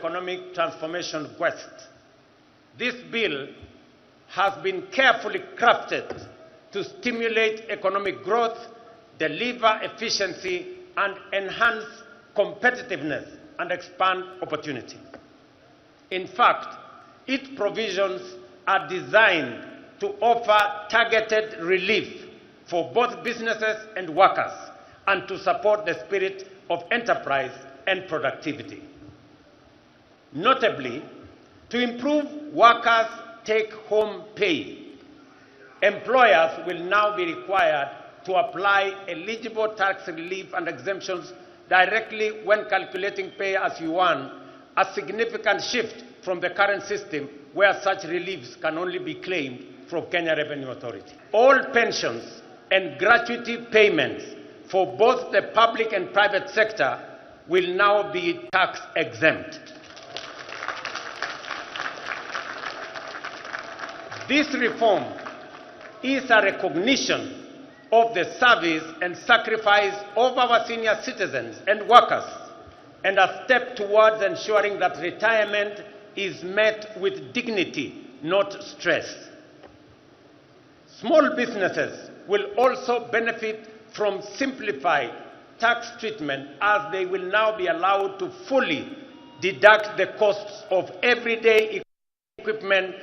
economic transformation quest. This bill has been carefully crafted to stimulate economic growth, deliver efficiency, and enhance competitiveness and expand opportunity. In fact, its provisions are designed to offer targeted relief for both businesses and workers and to support the spirit of enterprise and productivity. Notably, to improve workers' take-home pay, employers will now be required to apply eligible tax relief and exemptions directly when calculating pay as you earn, a significant shift from the current system where such reliefs can only be claimed from Kenya Revenue Authority. All pensions and gratuity payments for both the public and private sector will now be tax exempt. This reform is a recognition of the service and sacrifice of our senior citizens and workers, and a step towards ensuring that retirement is met with dignity, not stress. Small businesses will also benefit from simplified tax treatment, as they will now be allowed to fully deduct the costs of everyday equipment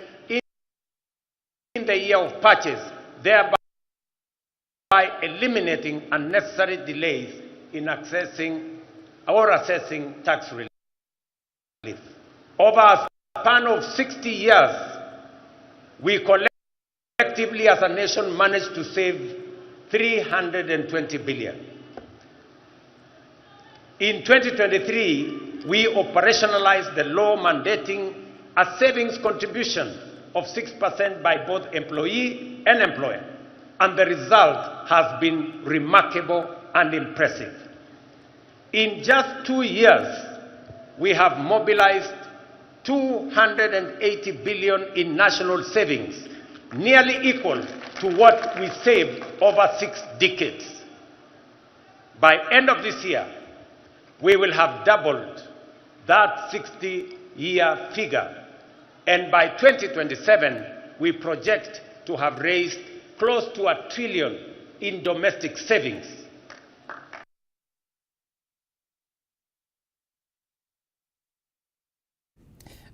in the year of purchase, thereby eliminating unnecessary delays in accessing or assessing tax relief. Over a span of 60 years, we collectively as a nation managed to save 320 billion. In 2023, we operationalized the law mandating a savings contribution of 6% by both employee and employer, and the result has been remarkable and impressive. In just 2 years, we have mobilized 280 billion in national savings, nearly equal to what we saved over 6 decades. By end of this year, we will have doubled that 60-year figure, and by 2027, we project to have raised close to a trillion in domestic savings.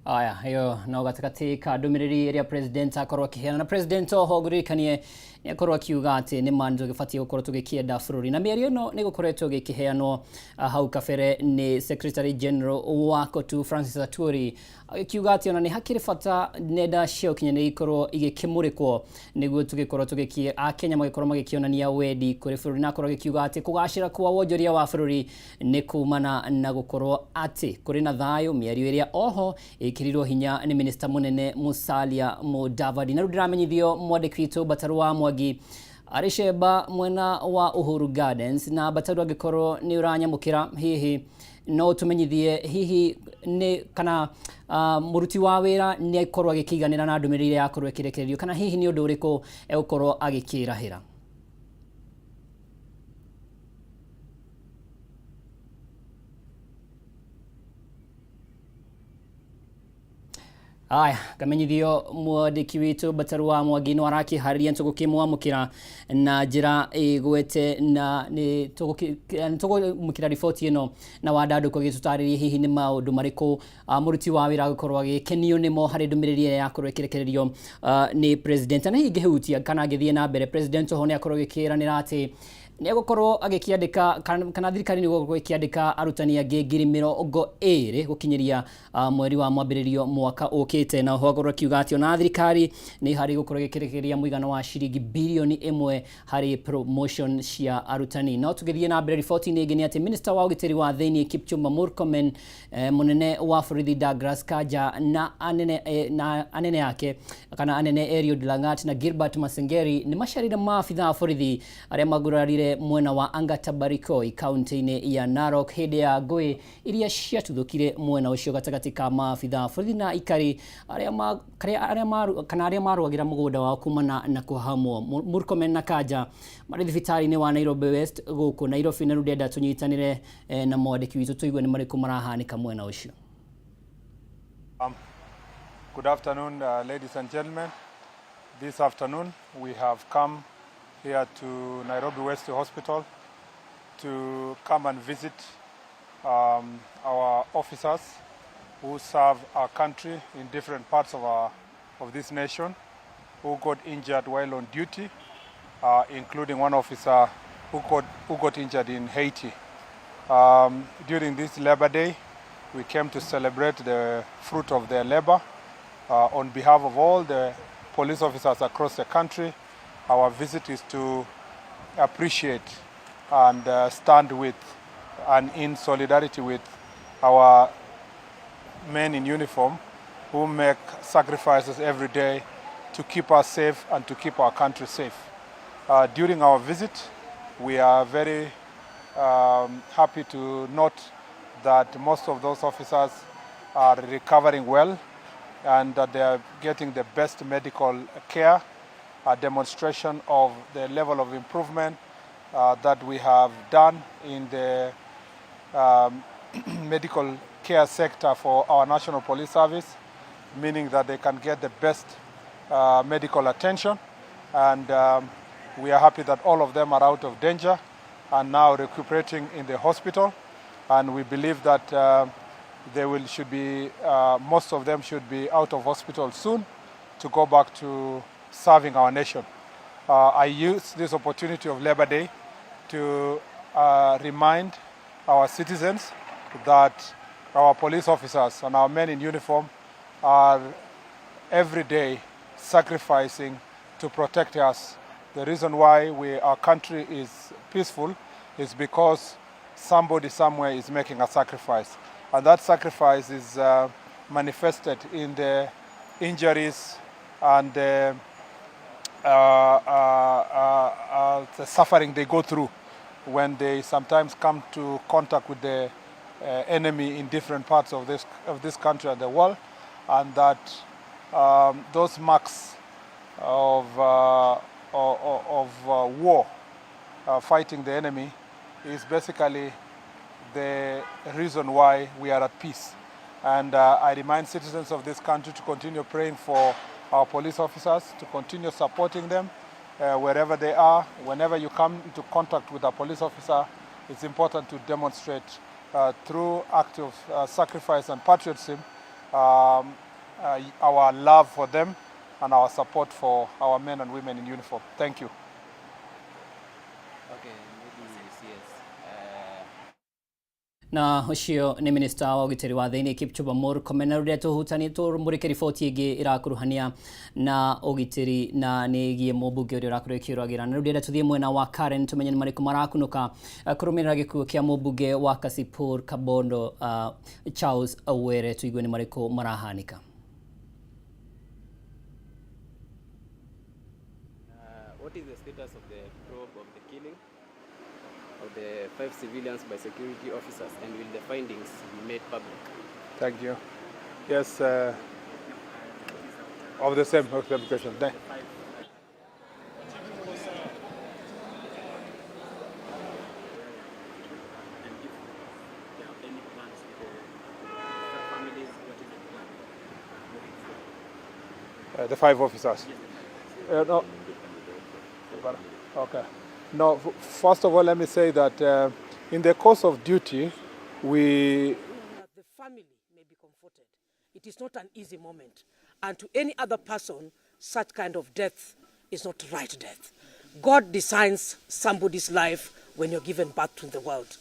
Aya, ĩyo no gatagatĩ ka ndũmĩrĩri ĩrĩa president akorwo akĩheana. Na president oho ngũririkanie nĩ akorwo akiuga atĩ nĩ ma nĩ tũgĩbatiĩ gũkorwo tũgĩkĩenda bũrũri, na mĩario ĩno nĩ gũkoretwo gĩkĩheanwo hau kabere nĩ Secretary General wa COTU Francis Atwoli, agĩkiuga atĩ ona nĩ hakĩrĩ bata nenda cia ũkinyanĩria ikorwo igĩkĩmũrĩkwo nĩguo tũgĩkorwo tũgĩkĩ Akenya magĩkorwo magĩkĩonania wendi kũrĩ bũrũri, na akorwo agĩkiuga atĩ kũgacĩra kwa wonjoria wa bũrũri nĩ kumana na gũkorwo atĩ kũrĩ na thayũ, mĩario ĩrĩa oho ĩkĩrirwo hinya nĩ minista mũnene Musalia Mudavadi. Na rĩu ndĩramenyithio mwandĩki witũ Mbataru wa Mwangi arĩ cemba mwena wa Uhuru Gardens. Na Mbataru, angĩkorwo nĩ ũranyamũkĩra, hihi no tũmenyithie hihi nĩ kana mũruti wa wĩra nĩ akorwo agĩkĩiganĩra na ndũmĩrĩri ĩrĩa yakorwo ĩkĩrekererio, kana hihi nĩ ũndũ ũrĩkũ egũkorwo agĩkĩrahĩra? Aya, ngamenyithio mwandĩki witũ Mbataru wa Mwangi no arakĩharĩria, nĩtũgũkĩmwamũkĩra na njĩra ĩgwete na nĩ tũgũmũkĩra riboti ĩno na Wandandũku agĩtũtarĩrie hihi nĩ maũndũ marĩkũ mũruti wa wĩra agũkorwo agĩkenio nĩmo harĩ ndũmĩrĩri ĩrĩa yakorwo ĩkĩrekererio nĩ president. Na hihi ngĩhutia kana ngĩthiĩ na mbere, president oho nĩ akorwo agĩkĩranĩra atĩ nĩ egũkorwo agĩkĩandĩka kana thirikari nĩ ĩgũkorwo ĩkĩandĩka arutani angĩ 20,000 gũkinyĩria mweri wa mwambĩrĩrio mwaka ũkĩte. Na oho akorwo akiuga atĩ ona thirikari nĩ harĩ gũkorwo ĩgĩkĩrekereria mũigana wa ciringi 1 birioni harĩ promotion cia arutani. No tũgĩthiĩ na mbere riboti-inĩ ĩngĩ nĩ atĩ minister wa ũgitĩri wa thĩinĩ Kipchumba Murkomen, mũnene wa borithi Douglas Kanja na anene ake kana anene Eliud Langat na Gilbert Masengeri nĩ macerire maabitha a borithi arĩa magurarire mwena wa Angata Barikoi kaunti-inĩ ya Narok hĩndĩ ya ngũĩ iria ciatuthũkire mwena ũcio gatagatĩ ka maabitha a borithi na aikari arĩa ma, arĩa maru, kana arĩa marũagĩra mũgũnda wao kumana na kũhahamwo. Murkomen na Kanja marĩ thibitarĩ-inĩ wa Nairobi West gũkũ Nairobi, na rĩu ndĩrenda tũnyitanĩre na mwandĩki witũ tũigue nĩ marĩkũ marahanĩka mwena ũcio. Good afternoon, ladies and gentlemen. This afternoon, we have come here to Nairobi West Hospital to come and visit our officers who serve our country in different parts of this nation, who got injured while on duty, including one officer who got injured in Haiti. During this Labor Day, we came to celebrate the fruit of their labor. On behalf of all the police officers across the country, our visit is to appreciate and stand with and in solidarity with our men in uniform who make sacrifices every day to keep us safe and to keep our country safe. During our visit, we are very happy to note that most of those officers are recovering well and that they are getting the best medical care, a demonstration of the level of improvement that we have done in the medical care sector for our National Police Service, meaning that they can get the best medical attention. And we are happy that all of them are out of danger and now recuperating in the hospital. And we believe that they will, should be, most of them should be out of hospital soon to go back to serving our nation. I use this opportunity of Labor Day to remind our citizens that our police officers and our men in uniform are every day sacrificing to protect us. The reason why our country is peaceful is because somebody somewhere is making a sacrifice. And that sacrifice is manifested in the injuries and the suffering they go through when they sometimes come to contact with the enemy in different parts of this country and the world, and that those marks of war, fighting the enemy, is basically the reason why we are at peace. And I remind citizens of this country to continue praying for our police officers, to continue supporting them wherever they are. Whenever you come into contact with a police officer, it's important to demonstrate through act of sacrifice and patriotism our love for them and our support for our men and women in uniform. Thank you. Okay, maybe CS. Na ũcio nĩ minista wa ũgitĩri wa thĩinĩ Kipchumba Murkomen. Na rĩrĩa tũhutani tũmũrĩke riboti ĩngĩ ĩrakuruhania na ũgitĩri na nĩ ĩgiĩ mũmbunge ũrĩa ũrakorwo ĩkĩũragĩra. Na rĩu ndĩrenda tũthiĩ mwena wa Karen tũmenye nĩ marĩkũ marakunũka kũrũmĩrĩra gĩkuũ kĩa mũmbunge wa Kasipul Kabondo Charles Were, tũigue nĩ marĩkũ marahanĩka. What is the status of the probe of the killing of the five civilians by security officers, and will the findings be made public? Thank you. Yes, of the same question. And if there are any plans for the families, what is the plan moving forward? The five officers. No. Okay. No, first of all, let me say that in the course of duty, we that the family may be comforted. It is not an easy moment. And to any other person, such kind of death is not right death. God designs somebody's life when you're given birth to the world.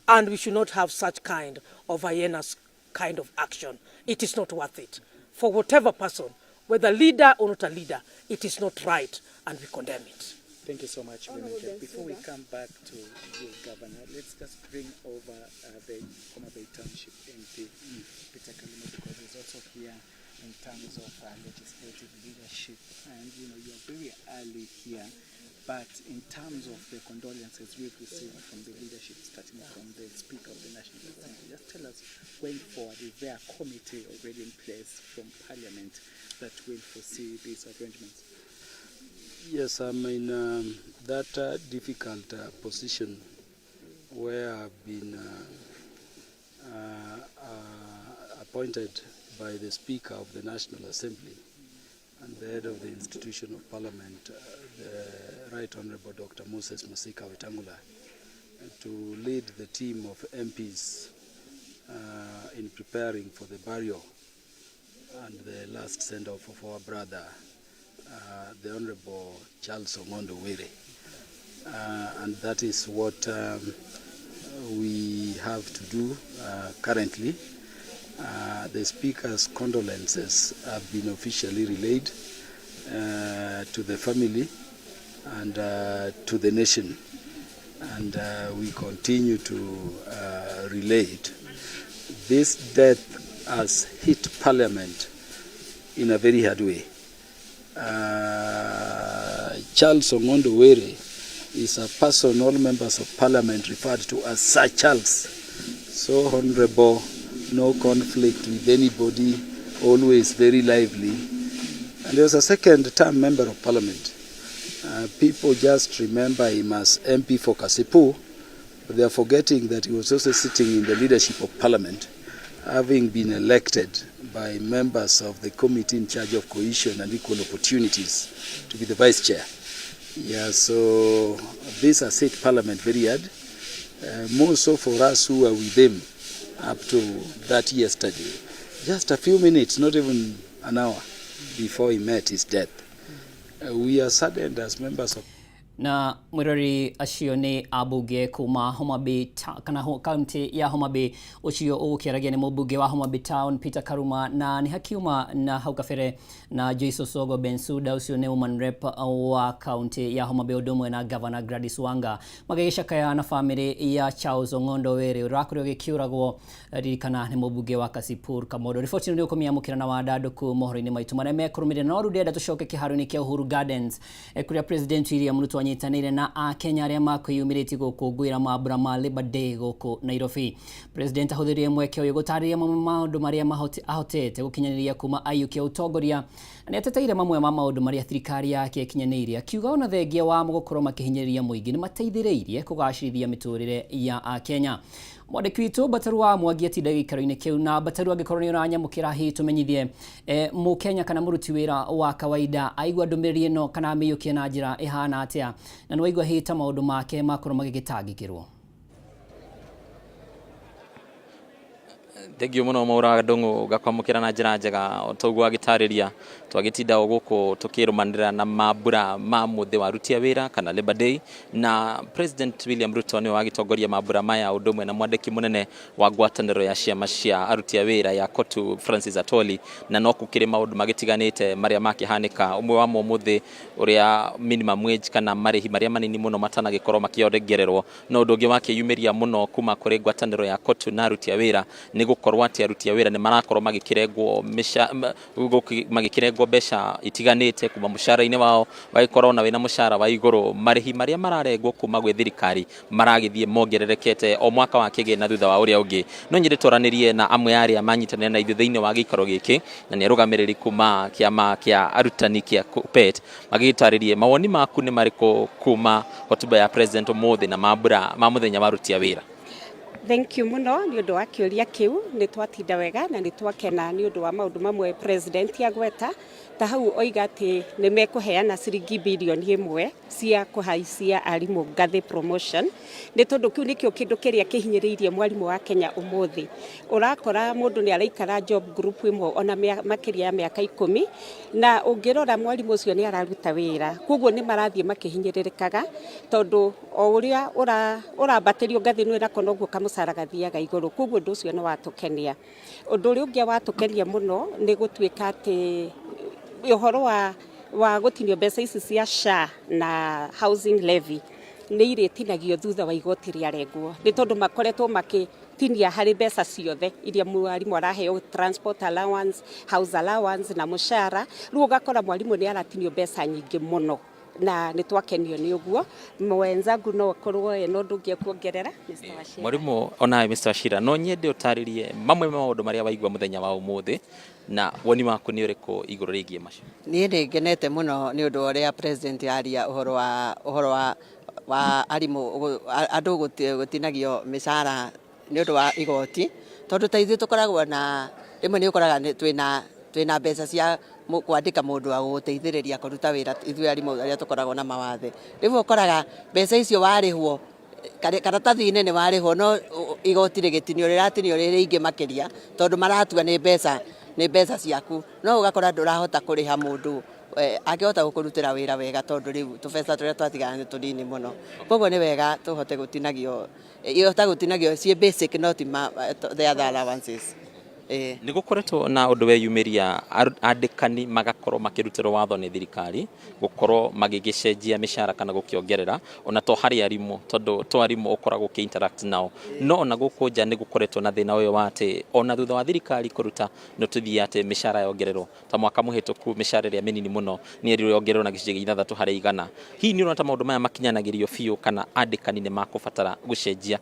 And we should not have such kind of hyenas kind of action. It is not worth it. For whatever person, whether leader or not a leader, it is not right and we condemn it. Thank you so much, Women Rep. Before we come back to you, Governor, let's just bring over the Homa Bay Township MP, Peter Kaluma, because he's also here in terms of legislative leadership. And, you know, you're very early here, but in terms of the condolences we've received from the leadership, starting from the Speaker of the National Assembly, just tell us, going forward, is there a committee already in place from Parliament that will foresee these arrangements? Yes, I'm in that difficult position where I've been appointed by the Speaker of the National Assembly and the head of the institution of Parliament, the Right Honorable Dr. Moses Masika Wetangula, to lead the team of MPs in preparing for the burial and the last send-off of our brother, the Honorable Charles Ong'ondo Were. And that is what we have to do currently. The Speaker's condolences have been officially relayed to the family and to the nation, and we continue to relay it. This death has hit Parliament in a very hard way. Charles Ong'ondo Were is a person all members of Parliament referred to as Sir Charles. So honorable, no conflict with anybody, always very lively. And he was a second term member of Parliament. People just remember him as MP for Kasipul, but they are forgetting that he was also sitting in the leadership of Parliament, having been elected by members of the committee in charge of cohesion and equal opportunities to be the vice chair. Yeah, so this has hit Parliament very hard, more so for us who were with him up to that yesterday. Just a few minutes, not even an hour, before he met his death. We are saddened as members of Na mwirori, acio nĩ ambunge kuma Homa Bay kana kaunti ya Homa Bay. Ũcio ũgũkĩaragia nĩ mũmbunge wa Homa Bay Town, Peter Karuma, na nĩ hakiuma na hau kabere na Joyce Osogo Bensuda, ũcio nĩ woman rep wa kaunti ya Homa Bay, ũndũ ũmwe na Governor Gladys Wanga, magĩgĩcakaya na famĩlĩ ya Charles Ong'ondo Were, ũrĩa wakorirwo agĩkĩũragwo, ririkana nĩ mũmbunge wa Kasipul Kamondo. Riboti ĩno nĩ ũkũmĩamũkĩra na wandandũku mohoro-inĩ maitũ marĩa mekũrũmĩrĩra. No rĩu ndĩrenda tũcoke kĩharo-inĩ kĩa Uhuru Gardens, kũrĩa President William Ruto anyitanĩire na akenya arĩa makwĩyumĩrĩtie gũkũngũĩra mambura ma Labor Day gũkũ Nairobi. President ahũthĩrire mweke ũyũ gũtarĩria mamwe maũndũ marĩa ahotete gũkinyanĩria kuma aiyũkia ũtongoria, na nĩ ateteire mamwe ma maũndũ marĩa thirikari yake ĩkinyanĩirie, akiuga ona thengia wamo gũkorwo makĩhinyĩrĩria mũingĩ nĩ mateithĩrĩirie kũgacĩrithia mĩtũrĩre ya akenya. Mwandĩki witũ Mbataru wa Mwangi atinda gĩikaro-inĩ kĩu. Na Mbataru, angĩkorwo nĩ ũranyamũkĩra, hihi tũmenyithie, mũkenya kana mũruti wĩra wa kawaida aigua ndũmĩrĩri ĩno kana amĩiyũkie na njĩra ĩhana atĩa, na nĩ waigua hihi ta maũndũ make makorwo magĩgĩtangĩkĩrwo? Thengio muno, Maura Ndung'u, ngakwamũkĩra na njĩra njega. O ta ũguo agĩtarĩria, twagĩtinda o gũkũ tũkĩrũmanĩrĩra na mambura ma mũthĩ wa aruti a wĩra kana Labor Day, na President William Ruto nĩwe wagĩtongoria mambura maya, ũndũ ũmwe na mwandĩki mũnene wa ngwatanĩro ya ciama cia aruti a wĩra ya COTU, Francis Atwoli. Na no gũkĩrĩ maũndũ magĩtiganĩte marĩa makĩhanĩka, ũmwe wamo ũmũthĩ ũrĩa minimum wage kana marĩhi marĩa manini mũno matanagĩkorwo makĩongererwo. No ũndũ ũngĩ wakĩyumĩria mũno kuma kũrĩ ngwatanĩro ya COTU na aruti a wĩra nĩ gũkorwo atĩ aruti a wĩra nĩ marakorwo magĩkĩrengwo mbeca itiganĩte kuma mũcara-inĩ wao. Wagĩkorwo na wĩna mũcara wa igũrũ, marĩhi marĩa mararengwo kuma gwĩ thirikari maragĩthiĩ mongererekete o mwaka wa kĩgĩna thutha wa ũrĩa ũngĩ. No nyende twaranĩrie na amwe arĩa manyitanĩra na ithuĩ thĩinĩ wa gĩikaro gĩkĩ, na nĩ arũgamĩrĩri kuma kĩama kĩa arutani kĩa KUPPET, magĩtarĩrie mawoni maku nĩ marĩkũ kuma hotuba ya President ũmũthĩ na mambura ma mũthenya wa aruti a wĩra. Thank you muno nĩ ũndũ wa kĩũria kĩu. Nĩ twatinda wega na nĩ twakena nĩ ũndũ wa maũndũ mamwe President agweta. Ta hau oiga atĩ nĩ mekũheana ciringi 1 birioni cia kũhaicia arimũ ngathĩ, promotion, nĩ tondũ kĩu nĩkĩo kĩndũ kĩrĩa kĩhinyĩrĩirie mwarimũ wa Kenya ũmũthĩ. Ũrakora mũndũ nĩ araikara job group ĩmwe ona makĩria ya mĩaka 10, na ũngĩrora mwarimũ ũcio nĩ araruta wĩra. Koguo nĩ marathiĩ makĩhinyĩrĩrĩkaga, tondũ o ũrĩa ũrambatĩrio ngathĩ ĩno ĩnako noguo kamũcara gathiaga igũrũ. Koguo ũndũ ũcio nĩ watũkenia. Ũndũ ũrĩa ũngĩ watũkenia mũno nĩ gũtuĩka atĩ ũhoro wa gũtinio mbeca ici cia SHA na housing levy nĩ irĩtinagio thutha wa igoti rĩarengwo, nĩ tondũ makoretwo makĩtinia harĩ mbeca ciothe iria mwarimũ araheo, transport allowance, house allowance na mũcara. Rĩu ũgakora mwarimũ nĩ aratinio mbeca nyingĩ mũno, na nĩ twakenio nĩ ũguo. Mwenzangu no akorwo ena ũndũ ũngĩ ekuongerera, Mr. Wachira. Mwarimu onawe, Mr. Wachira, no nyende ũtarĩrie mamwe ma maũndũ marĩa waigua mũthenya wa ũmũthĩ, na woni waku nĩ ũrĩkũ igũrũ rĩgiĩ macio? Niĩ nĩ ngenete mũno nĩ ũndũ wa ũrĩa President aria ũhoro wa arimũ andũ gũtinagio mĩcara nĩ ũndũ wa igoti, tondũ ta ithuĩ tũkoragwo na Rĩmwe nĩ ũkoraga twĩna twĩna mbeca cia kwandĩka mũndũ wa gũgũteithĩrĩria kũruta wĩra, ithuĩ arimũ arĩa tũkoragwo na mawathe. Rĩmwe ũkoraga mbeca icio warĩhwo karatathi-inĩ nĩ warĩhwo, no igoti rĩgĩtinio rĩratinio rĩ rĩingĩ makĩria, tondũ maratua nĩ mbeca ciaku, no ũgakora ndũrahota kũrĩha mũndũ angĩhota gũkũrutĩra wĩra wega, tondũ rĩu tũbeca tũrĩa twatigara nĩ tũnini mũno. Koguo nĩ wega tũhote gũtinagio, ihota gũtinagio ciĩ basic, not the other allowances. Nĩ gũkoretwo na ũndũ weyumĩria, andĩkani magakorwo makĩrutĩrwo watho nĩ thirikari gũkorwo magĩgĩcenjia mĩcara kana gũkĩongerera, ona to harĩ arimũ, tondũ to arimũ ũkoragwo ũkĩ interact nao, no ona gũkũ nja nĩ gũkoretwo na thĩna ũyũ wa atĩ ona thutha wa thirikari kũruta notithi atĩ mĩcara yongererwo, ta mwaka mũhĩtũku mĩcara ĩrĩa mĩnini mũno nĩ ĩrirwo yongererwo na 6%. Hihi nĩ ũrona ta maũndũ maya makinyanagĩrio biũ, kana andĩkani nĩ makũbatara gũcenjia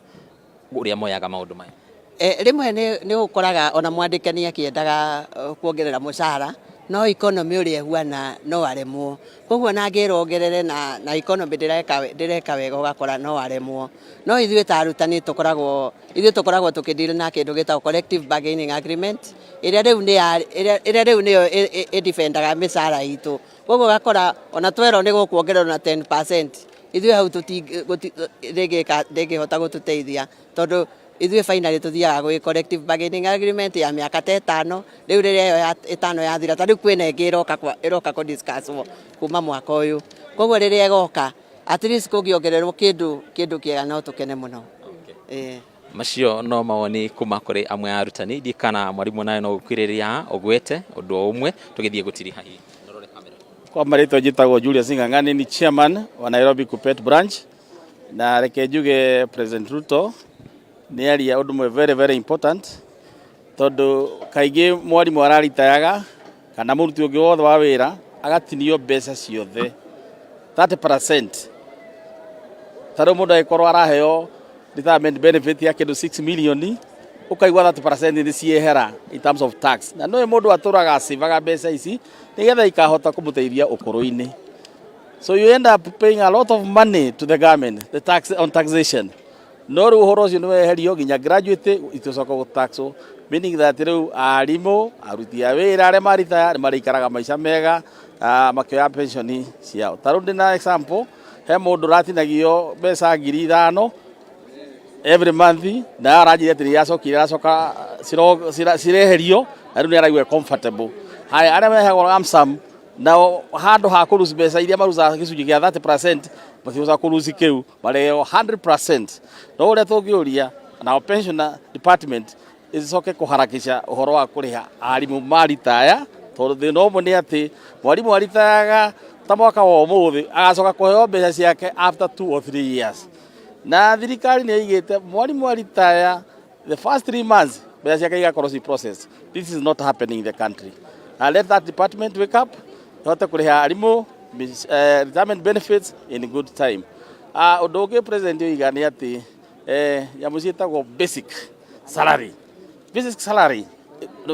ũrĩa moyaga maũndũ maya? Rĩmwe nĩ ũkoraga ona mwandĩkani akĩendaga kuongerera mũcara, no economy ũrĩa ĩhuana no aremwo. Koguo ona angĩrwo ongerere na economy ndĩreka wega, ũgakora no aremwo. No ithuĩ ta arutani tũkoragwo tũkĩdeal na kĩndũ gĩtagwo collective bargaining agreement, ĩrĩa rĩu nĩyo ĩdefendaga mĩcara itũ. Koguo ũgakora ona twerwo nĩ gũkuongererwo na 10%, ithuĩ hau ndĩngĩhota gũtũteithia, tondũ ithuĩ finally tũthiaga gwĩ collective bargaining agreement ya mĩaka ta 5. Rĩu rĩrĩa ĩyo ya 5 yathira, ta rĩu kwĩna ĩngĩ ĩroka kũ discuss kuma mwaka ũyũ. Koguo rĩrĩa ĩgoka, at least kũngĩongererwo kĩndũ kĩega, no tũkene mũno. Macio no mawoni kuma kũrĩ amwe a arutani. Ndiĩ kana mwarimũ nawe no gũkwĩrĩria ũgwete ũndũ o ũmwe tũgĩthiĩ gũtiriha hihi. Norore kamera. Kwa marĩtwa njĩtagwo Julius Ng'ang'ani, ni chairman wa Nairobi Kuppet branch, na reke njuge President Ruto nĩ aria ũndũ ũmwe very very important, tondũ kaingĩ mwarimũ araritayaga kana mũruti ũngĩ wothe wa wĩra agatinio mbeca ciothe 30%. Ta rĩu mũndũ angĩkorwo araheo retirement benefit ya kĩndũ 6 million, ũkaigua 30% nĩ ciehera in terms of tax, na nĩwe mũndũ atũraga acĩvaga mbeca ici nĩgetha ikahota kũmũteithia ũkũrũ-inĩ. So you end up paying a lot of money to the government, the tax on taxation. No rĩu ũhoro ũcio nĩ weherio, nginya graduate itũcoka gũtaxwo, meaning that rĩu arimũ, aruti a wĩra arĩa maritaya nĩ marĩikaraga maica mega makĩoya pension ciao. Ta rĩu ndĩna example, he mũndũ ũratinagio mbeca 5,000 every month, na aranjĩra atĩ nĩ aracoka cireherio, na rĩu nĩ araigua comfortable. Haya, arĩa mehagwo lump sum nao, handũ ha kũruci mbeca iria marucaga gĩcunjĩ kĩa 30%, matigoca kũruci kĩu, marĩo 100%. No ũrĩa tũngĩũria nao, pensioner department ĩcoke kũharakisha ũhoro wa kũrĩha arimũ maritaya, tondũ thĩna ũmwe nĩ atĩ mwarimũ aritayaga ta mwaka wa ũmũthĩ, agacoka kũheo mbeca ciake after 2 or 3 years, na thirikari nĩ ĩigĩte mwarimũ aritaya, the first 3 months mbeca ciake igakorwo ci process. This is not happening in the country. Let that department wake up, ihote kũrĩha arimũ retirement benefits in good time. Ũndũ ũngĩ president oiga nĩ atĩ nyamũ ciĩtagwo basic salary, basic salary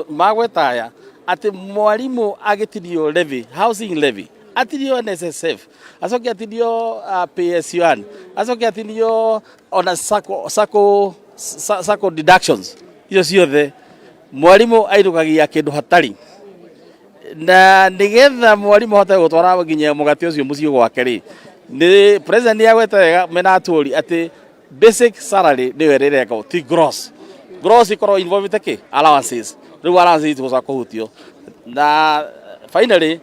magwetaya atĩ mwarimũ agĩtinio levy, housing levy, atinio NSSF, acoke atinio PSU1, acoke atinio ona sacco deductions icio ciothe, mwarimũ ainũkagia kĩndũ hatari. Na nigetha mwarimũ ahote gũtwara nginya mũgate ũcio mũciĩ gwake rĩ, nĩ president nĩ agwete wega mena atũri atĩ basic salary nĩyo ĩrĩrengagwo, ti gross. Gross ikorwo involved kĩ allowances, rĩu allowances itigũcoka kũhutio. Na finally,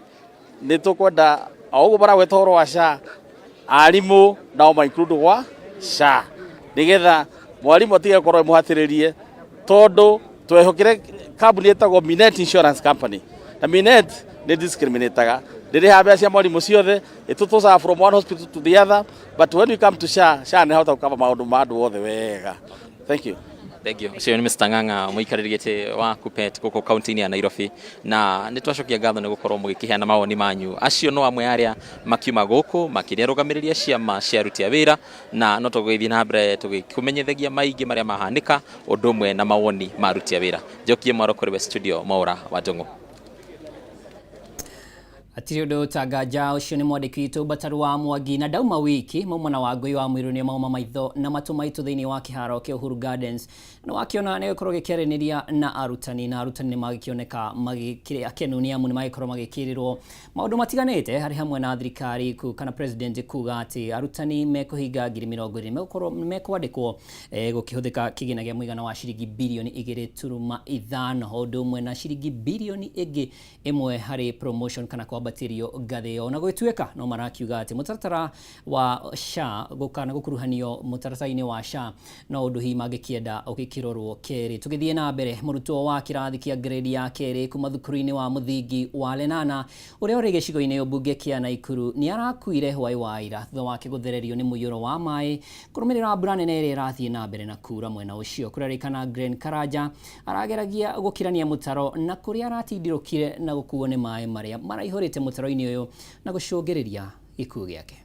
nĩ tũkwenda o ũguo maragweta ũhoro wa SHA, arimũ nao ma include gwa SHA, nigetha mwarimũ atige gũkorwo mũhatĩrĩrie, tondũ twehokire kambuni ĩtagwo Minet Insurance Company, na Minet nĩ discriminataga, ndĩrĩhaga mbeca cia mwarimũ ciothe, ĩtũtũcaga from one hospital to the other, but when we come to SHA, SHA nĩ hota gũkaba maũndũ ma andũ othe wega. Thank you. Thank you. Ũcio nĩ Mr. Ng'ang'a, mũikarĩri gĩtĩ wa Kuppet gũkũ kaunti-inĩ ya Nairobi, na nĩ twacokia ngatho nĩ gũkorwo mũgĩkĩheana mawoni manyu. Acio no amwe arĩa makiuma gũkũ makĩria arũgamĩrĩri a ciama cia aruti a wĩra, na no tũgũgĩthiĩ na mbere tũgĩkũmenyithagia maingĩ marĩa mahanĩka, ũndũ ũmwe na mawoni ma aruti a wĩra. Njokie mwaro kũrĩ we studio, Mwaũra wa Ndũng'ũ. Hatirĩ ũndũ ũtanganja ũcio nĩ mwandĩki witũ Mbataru wa Mwangi na ndauma wiki mauma na Wangũi wa Mũirũ nĩ mauma maitho na matũ maitũ thĩinĩ wa kĩharo kĩa Uhuru Gardens na wakiona nĩ gĩkorwo gĩkĩaranĩria na arutani na arutani nĩ magĩkĩoneka magĩkĩrĩ akenu nĩ amu nĩ magĩkorwo magĩkĩrĩrwo maũndũ matiganĩte harĩ hamwe na thirikari kana president kuga atĩ arutani mekũhinga 20,000 megũkorwo mekwandĩkwo gũkĩhũthĩka kĩgĩna kĩa mũigana wa ciringi birioni 2.5 o ũndũ ũmwe na ciringi birioni ĩngĩ ĩmwe harĩ promotion kana kwambatĩrio ngathĩ ĩyo. Na gũgĩtuĩka no marakiuga atĩ mũtaratara wa SHA gũkana gũkuruhanio mũtaratara-inĩ wa SHA no ũndũ hihi mangĩkĩenda ũgĩkĩrorwo kerĩ. Tũgĩthiĩ na mbere, mũrutwo wa kĩrathi kĩa grade ya kerĩ kuma thukuru-inĩ wa mũthingi wa Lenana ũrĩa ũrĩ gĩcigo-inĩ mbunge kĩa Naikuru nĩ arakuire hwaĩ wa ira thutha wake gũthererio nĩ mũiyũro wa maĩ kũrũmĩrĩra mbura nene ĩrĩa ĩrathiĩ na mbere na kura mwena ũcio. Kũrerĩkana Glenn Karanja arageragia gũkirania mũtaro na kũrĩa aratindirũkire na gũkuo nĩ maĩ marĩa maraihũrĩte mũtaro-inĩ ũyũ na gũcũngĩrĩria gĩkuũ gĩake.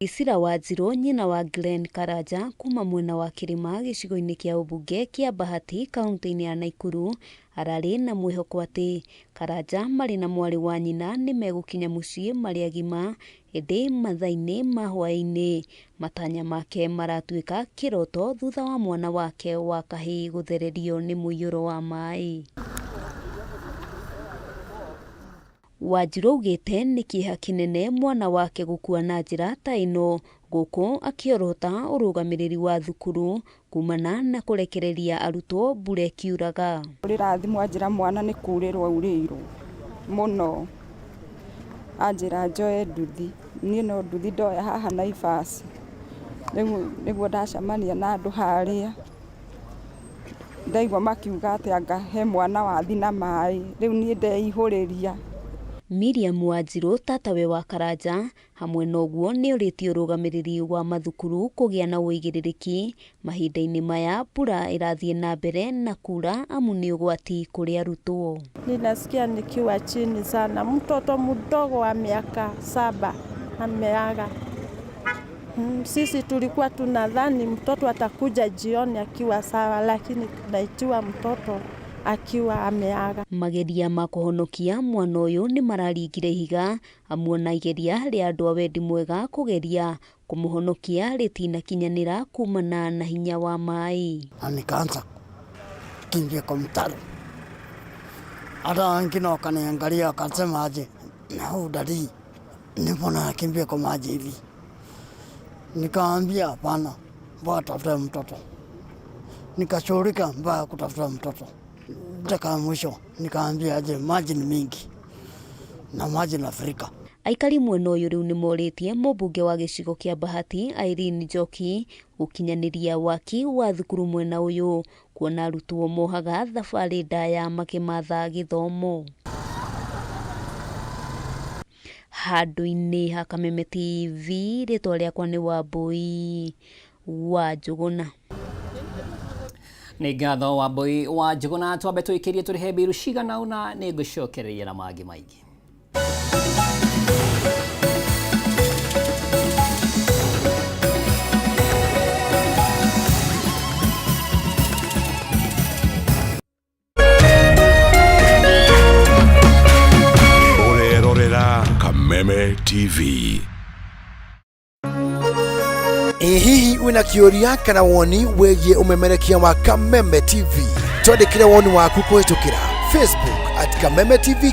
Isira Wanjirũ nyina wa Glenn Karanja kuma mwena wa Kĩrĩma gĩcigo-inĩ kĩa ũmbunge kĩa Bahati kaunti-inĩ ya Naikuru ararĩ na mwĩhoko atĩ Karanja marĩ na mwarĩ wa nyina nĩ megũkinya mũciĩ marĩ agima ĩndĩ mathaa-inĩ ma hwaĩ-inĩ matanya make maratuĩka kĩroto thutha wa mwana wake wa kahĩĩ gũthererio nĩ mũiyũro wa maĩ. Wanjirũ augĩte nĩ kĩeha kĩnene mwana wake gũkua na njĩra ta ĩno gũkũ akĩorota ũrũgamĩrĩri wa thukuru kumana na kũrekereria arutwo mbura ĩkiuraga. Rĩra thimũ anjĩra mwana nĩ kurĩrwo aurĩirwo mũno, anjĩra njoe nduthi, niĩ no nduthi ndoya haha Naivas, nĩguo ndacemania na andũ harĩa, ndaigua makiuga atĩ anga he mwana wathi na maĩ, rĩu niĩ ndeihũrĩria. Miriam Wanjirũ tatawe wa Karanja hamwe na ũguo nĩ orĩtie ũrũgamĩrĩri wa mathukuru kũgĩa na ũigĩrĩrĩki mahinda-inĩ maya mbura ĩrathiĩ na mbere na kura amu nĩ ũgwati kũrĩ arutwo. Ninasikia nikiwa chini sana. Mtoto mdogo wa miaka 7 ameaga. Sisi tulikuwa tunadhani mtoto atakuja jioni akiwa sawa, lakini tunaitiwa mtoto akiwa ameaga. Mageria ma kũhonokia mwana ũyũ nĩ mararingire ihiga amu ona igeria rĩa andũ a wendi mwega kũgeria kũmũhonokia rĩtinakinyanĩra kumana na hinya wa maĩ. Na nikaanza kukimbia kwa mtaro, hata wengine wakaniangalia wakasema aje, huyu dadi mbona anakimbia kwa maji hivi? Nikaambia hapana, mpaka tafuta mtoto. Nikashughulika mpaka kutafuta mtoto. Dakika mwisho nikaambia aje, maji ni mingi na maji nafurika. Aikari mwena ũyũ rĩu nĩmorĩtie mũmbunge wa gĩcigo kĩa Bahati Irene Njoki gũkinyanĩria waki wa thukuru mwena ũyũ kuona arutwo mohaga thabarĩ ndaya makĩmatha gĩthomo. Handũ-inĩ ha Kameme TV rĩtwa rĩakwa nĩ Wambui wa Njũgũna. Nĩ ngatho Wambui wa Njũgũna, twambe tũikĩrie tũrĩhe mbiru cigana ũna nĩ ngũcokereria na mangĩ maingĩ. Ũrerorera Kameme TV. Ĩ hihi wĩna kĩũria kana woni wĩgiĩ ũmemerekia wa Kameme TV? Twandĩkĩre woni waku kũhĩtũkĩra Facebook at Kameme TV.